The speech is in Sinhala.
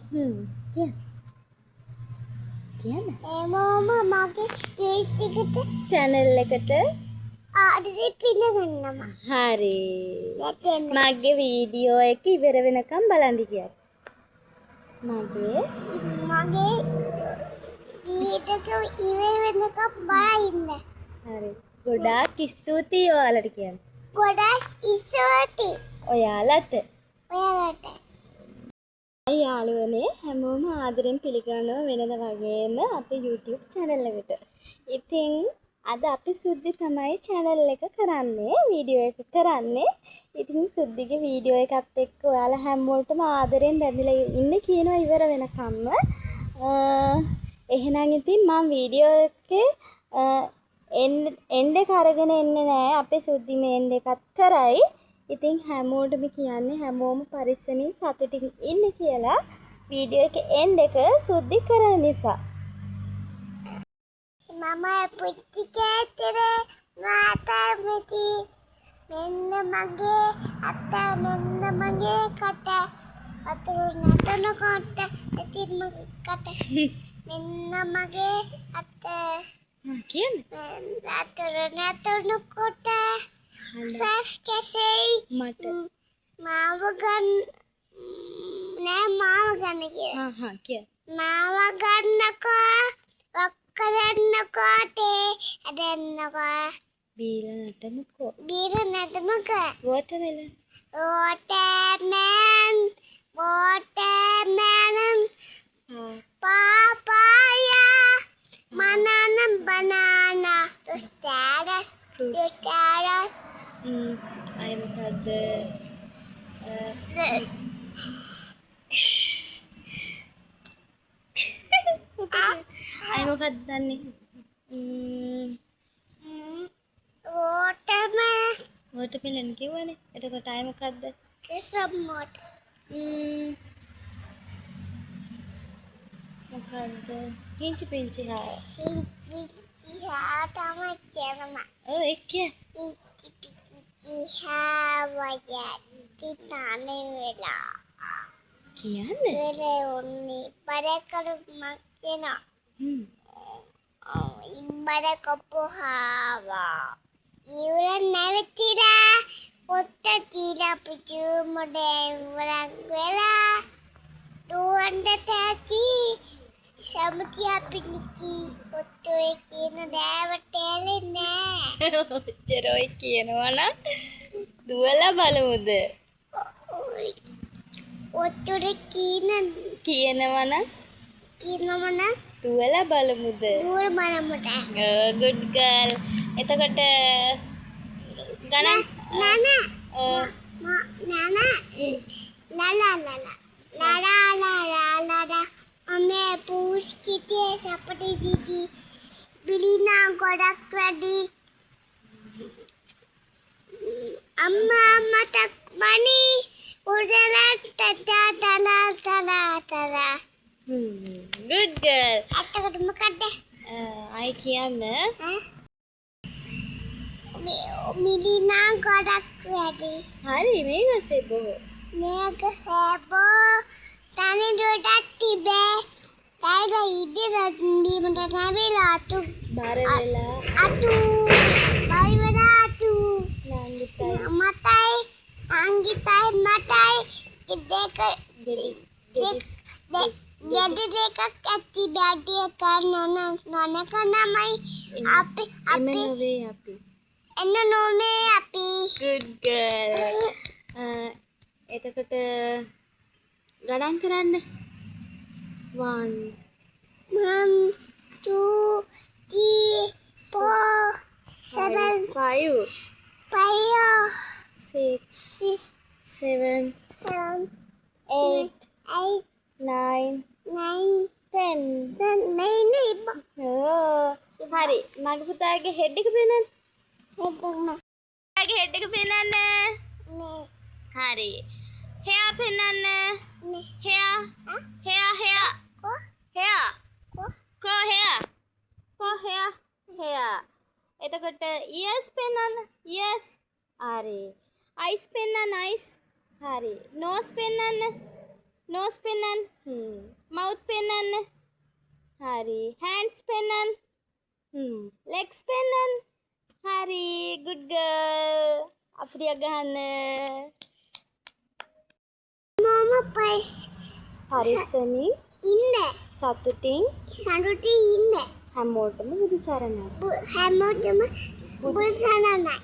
කියන්න. කියන්න. හැමෝම මගේ පේජ් එකට චැනල් එකට ආදරේ පිළිගන්නවා. හරි. මගේ වීඩියෝ එක ඉවර වෙනකම් බලන්න කියන්න. මගේ මගේ වීඩියෝ එක ඉවර වෙනකම් බලන් ඉන්න. හරි. ගොඩාක් ස්තුතියි ඔයාලට කියන්න. ගොඩාක් ස්තුතියි ඔයාලට. ඔයාලට. යාළුවනේ හැමෝම ආදරෙන් පිළිගන්නවා වෙනද වගේම අපේ YouTube channel එකට. ඉතින් අද අපි සුද්දි තමයි channel එක කරන්නේ, වීඩියෝ එක කරන්නේ. ඉතින් සුද්දිගේ වීඩියෝ එකත් එක්ක ඔයාලා හැමෝටම ආදරෙන් බැඳිලා ඉන්න කියනවා ඉවර වෙනකම්ම. එහෙනම් ඉතින් මං වීඩියෝ එකේ එන්ඩ් එක අරගෙන එන්නේ නෑ. අපේ සුද්දි මේ එන්ඩ් එකත් කරයි. ඉතින් හැමෝටම කියන්නේ හැමෝම පරිස්සමින් සතුටින් ඉන්න කියලා වීඩියෝ එක එන්ඩ් එක සුද්දි කරන නිසා. මම පුංචි කේතරේ මාතමිති මෙන්න මගේ අත මෙන්න මගේ කට වතුර නටනකොට ඉතින් මගේ කට මෙන්න මගේ අත කියන්න. වතුර නටනකොට සස් කැසෙයි මට මාව ගන්න නෑ මාව ගන්න කියලා. හා හා කියන්න. මාව ගන්නකෝ වක් කරන්නකෝ තේ හදන්නකෝ බීලා නටමුකෝ. බීලා නටමුකෝ. වෝටර්මෙලන්. වෝටර්මෙලන් වෝටර්මෙලන් papaya banana banana tostadas tostadas. ආයෙ මොකද්ද? ආයෙ මොකද්ද දන්නේ? වෝටර්මෙලන්. වෝටර්මෙලන් කිව්වනේ. එතකොට ආයෙ මොකද්ද? කිසම්මොට. මොකද්ද? හිංචි පිංචි හා. හිංචි පිංචි හා තමයි කියනවා. ඔව් ඒක කිය. හිංචි පිංචි හා වයති තානේ වෙලා. කියන්න. වෙලේ උන්නේ බරකරු මං කියනවා. ඉබ්බර කොපුහාවා. ඉවර නැවතිලා ඔත්ත තියලා පිටු මොඩේ ඉවරක් වෙලා දුවන්න තැති සමතිය පිනිකි ඔත්තේ කියන දෑවට ඇලෙන්නේ නෑ. ඔච්චර ඔය කියනවා නම් දුවලා බලමුද? ඔච්චර කියනවා නම් කියනවා නම් දුවලා බලමුද? දුවලා බලමුද? Good girl. එතකොට ගණන් නෑ නෑ ලා ලා ලා ලා ලා ලා ලා ලා ලා අම්මේ පූස් කිතේ සපටි දීදි බිලිනා ගොඩක් වැඩි අම්මා මතක් මනි උදලා තතා තලා තලා තලා. Good girl. එතකොට මොකද්ද? ආයි කියන්න. මිලිනා ගොඩක් වැඩි. හරි මේ ගසේ බොහෝ. මේ ගසේ බොහෝ තනි දොඩක් තිබේ. ටයිගර් ඉදිරියට බීමට නැවිලා අතු බර වෙලා අතු බර වෙලා අතු නංගිතයි මටයි නංගිතයි මටයි දෙක ගෙඩි දෙකක් ඇති බැඩි එක නොනක නමයි අපි එම නොවේ අපි එන්න නොවේ අපි. Good girl. එතකොට ගණන් කරන්න. 1 1 2 3 4 7 5 5 6 6 7 7 8 8 9 9 10 10 9. ඔව් හරි. මගේ පුතාගේ හෙඩ් එක පෙන්නන්න. හෙඩ් එක නෑ. පුතාගේ හෙඩ් එක පෙන්නන්න. මේ. හරි. හෙයා පෙන්නන්න. මේ. හෙයා. Hair hair. කො? හෙයා. කො? කො හෙයා. කො හෙයා. හෙයා. එතකොට ඉයර්ස් පෙන්නන්න. ඉයර්ස්. හරි. අයිස් පෙන්නන්න අයිස්. හරි. නෝස් පෙන්නන්න. නෝස් පෙන්නන්න. මවුත් පෙන්නන්න. හරි. හෑන්ඩ්ස් පෙන්නන්න. ලෙග්ස් පෙන්නන්න. හරි. Good girl. අපිට ගහන්න. මම පරිස්සමින් ඉන්න. සතුටින් සතුටින් ඉන්න. හැමෝටම බුදු සරණයි. හැමෝටම බුදු සරණයි.